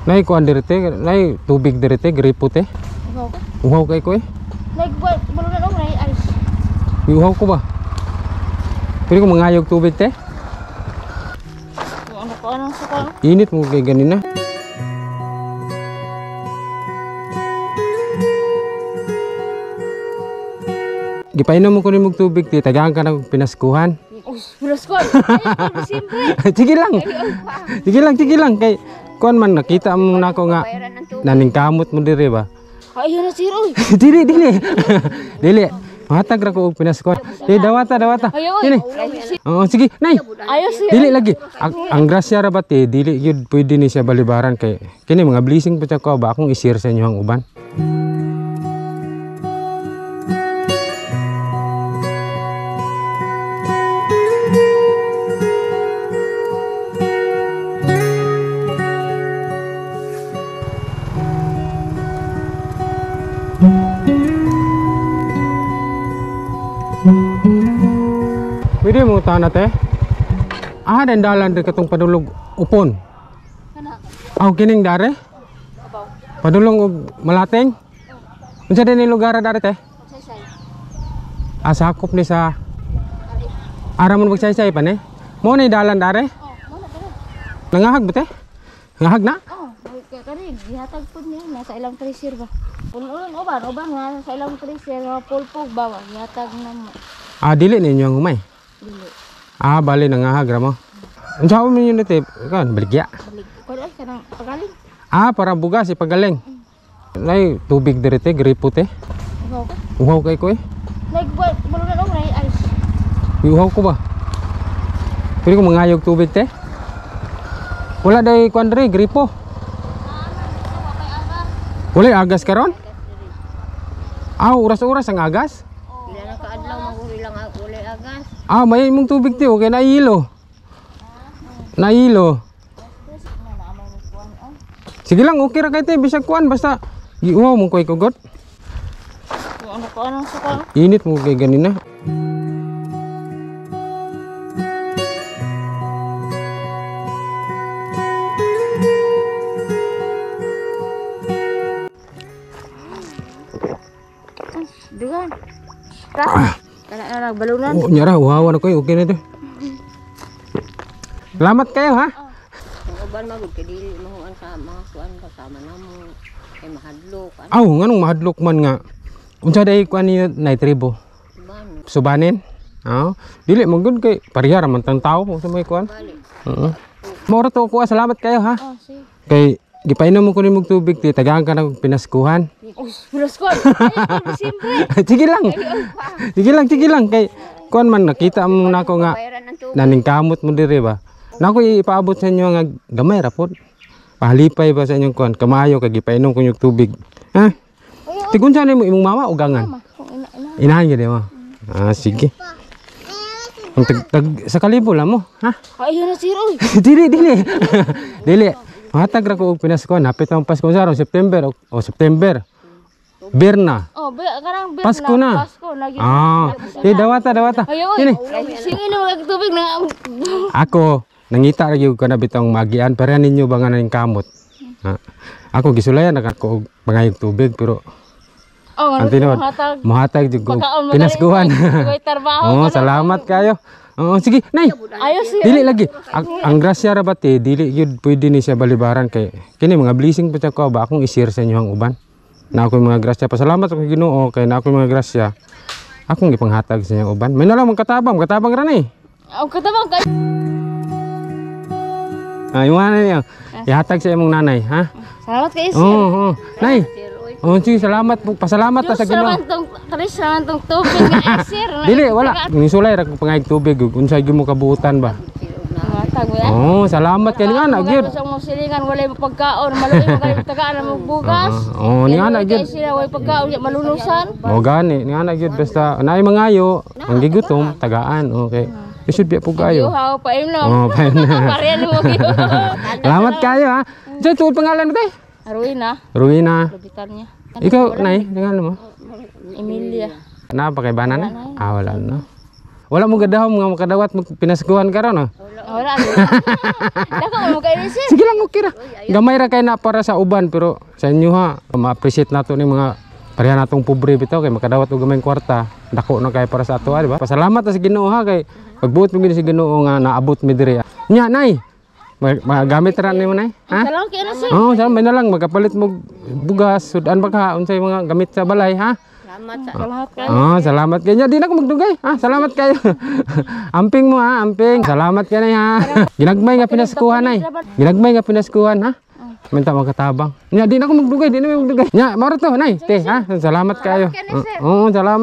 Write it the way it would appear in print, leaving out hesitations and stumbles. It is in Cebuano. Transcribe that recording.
Nay kuan diri te, nay tubig diri te, gripo te. Uhaw ka? Uhaw kay ko eh. Nay balunan og nay ice. Uhaw ko ba? Pwede ko mangayog tubig te? Ano ko anong suka? Init mo kay ganina. Gipainom mo ko nimog tubig te, tagaan ka na og pinaskuhan. Uy, pinaskuhan. Ay, siyempre. Sige lang. Sige lang, sige lang kay kuan man nakita mo nako nga naningkamot mo diri ba. Ay, na sir oy. Dili, dili. Dili. Matag ra ko og pinaskuhan. Eh, dawata, dawata. Ayaw, oy. Dili. Oo, sige, nay. Ayaw sir. Dili lagi. Ang grasya ra ba te, dili gyud pwede ni siya balibaran kay kini mga blessing pa ko ba akong i-share sa inyo ang uban. Pwede mo tana te? Ah, dandalan rin katong padulog upon. Kana. Aw kining dare? Abaw. Padulong og Malating? Unsa din ni lugar dare te? Magsaysay. Ah, sakop ni sa Ara mo magsaysay pa ni? Mo ni dalan dare? Oh, mo na dare. Nangahag ba te? Nangahag na? Oh, kani gihatag pud niya nasa ilang pressure ba. Ulon uban, uban nga sa ilang pressure nga pulpog ba gihatag na mo. Ah, dili ninyo ang humay. Dili. Ah, bali nangahag ra mo. Unsa man ninyo te? Kan baligya. Balik. Kuan ay kanang pagaling. Ah, para bugas ipagaling. Nay tubig diri te, gripo te. Uhaw ka? Uhaw kay ko eh. Nay balunan og nay ice. Uhaw ko ba? Pwede ko mangayog tubig te? Wala day kuan diri, gripo. Wala agas karon? Ah, oras-oras ang agas? Wala na kaadlaw maguri lang ako walay agas. Ah, may imong tubig te, okay nailo. Nailo. Sige lang, okay ra kay te, bisag kuan basta giuhaw mo koy kugot. Ano ko anong suka? Init mo kay ganina. Dugan. Ta. Kana na balunan. Oh, nyara uhawan ako eh, okay na to. Salamat kayo ha. Ang uban magud kay dili mahuan sa mga kuan kasama namo kay mahadlok ano Aw, nganong mahadlok man nga. Unsa day kuan ni nay tribo? uban. Subanin? Ah, dili man gud kay pareha ra man tang tao kung sa may kuan. Bali. Oo. Mao ra to ko, salamat kayo ha. Oh, sige. Kay gipainom mo ko nimog tubig te, tagaan ka na og pinaskuhan. Uy, pinaskuhan. Ay, siyempre. Sige lang. Sige lang, sige lang kay kuan man nakita mo nako nga Bayaran ang tubig. naningkamot mo diri ba. Nako ipaabot sa inyo nga gamay ra pod. Pahalipay ba sa inyong kuan kamayo kay gipainom ko yung tubig. Ha? Tigun sa nimo imong mama o gangan? Mama, kung ina ina. Inahan gyud mo. Ah, sige. Ang tag, tag, sa kalibo lang mo, ha? Ay, na sir oy. Dili, dili. Dili. Matag ra ko og pinaskuhan. Hapit ang Pasko sa September o September. Birna. Oh, ba kanang bir Pasko na. Pasko na gyud. Ah, eh dawata, dawata. Ayaw, oy. Dili. Sige na mga tubig na. Ako nangita ra gyud ko na bitong magian para ninyo ba nga ning kamot. Ha? Ako gisulayan na ako og pangayog tubig pero Oh, ang tinuod hatag. mohatag jud ko Pagkaon mo pinaskuhan. Koy trabaho. Oh, salamat kayo. Oo, sige, nay. Ayaw sir. Dili lagi. Ang grasya ra ba te, dili gyud pwede ni siya balibaran kay kini mga blessing pa ko ba akong i-share sa inyo ang uban. Na ako mga grasya. Pasalamat ako Ginoo kay na ako mga grasya. Akong gipanghatag sa inyong uban. May na lang magkatabang, katabang ra ni. Ang katabang kay. Ah, yung ano niyo. Ihatag sa imong nanay, ha? Salamat kay sir. Oo, oo. Nay. Oh, sige, salamat po. Pasalamat ta sa Diyos Ginoo. raman tong tres raman tong tubig nga sir. Dili, wala. Nisulay ra ko pangayog tubig ug unsay gyud mo kabuutan ba? Hatag mo yan. Oh, salamat kay nga na gyud. Sa mga silingan walay pagkaon, maluoy mo kayo tagaan mo bugas. Oh, ni ana gyud. Kay sila walay pagkaon, ya malulusan. Mo gani, ni ana gyud basta naay mangayo, ang gigutom tagaan, okay. Isud biya po kayo. Yuhaw pa imno. Oh, pa imno. Parehan mo gyud. Salamat kayo ha. Sa tuod pangalan mo tay? Ruina, Ruina. lubitan niya. Ikaw, nay, pangalan mo? Emilia. Na pa kay banan? Ah, wala na. Wala mo gadahom nga makadawat mo pinaskuhan karon, no? Wala. Dako mo kay ni, sir. Sige lang, okay ra. Gamay ra kay na para sa uban, pero sa inyo ha, ma-appreciate nato ni mga pareha natong pobre bitaw kay makadawat og gamayng kwarta. Dako na kay para sa ato, di ba? Pasalamat ta sa Ginoo ha, kay pagbuot mo gid sa Ginoo nga naabot mi diri. Nya, nay. Magamit ra nimo, nay? Ha? Salamat kay na, sir. Oo, oh, may na lang magkapalit mo bugas, sudan ba ka unsay mga gamit sa balay ha? Salamat sa Salamat kay. Oh, salamat kayo. Di na ako magdugay. Ha, salamat kayo. Amping mo ha, amping. Salamat ka na ha. Ginagmay nga pinaskuhan ay. Ginagmay nga pinaskuhan ha. Minta magkatabang. Nya, di na ako magdugay, di na ako magdugay. Nya, maro to, nay. Te, ha. Salamat kayo. Oo, salamat.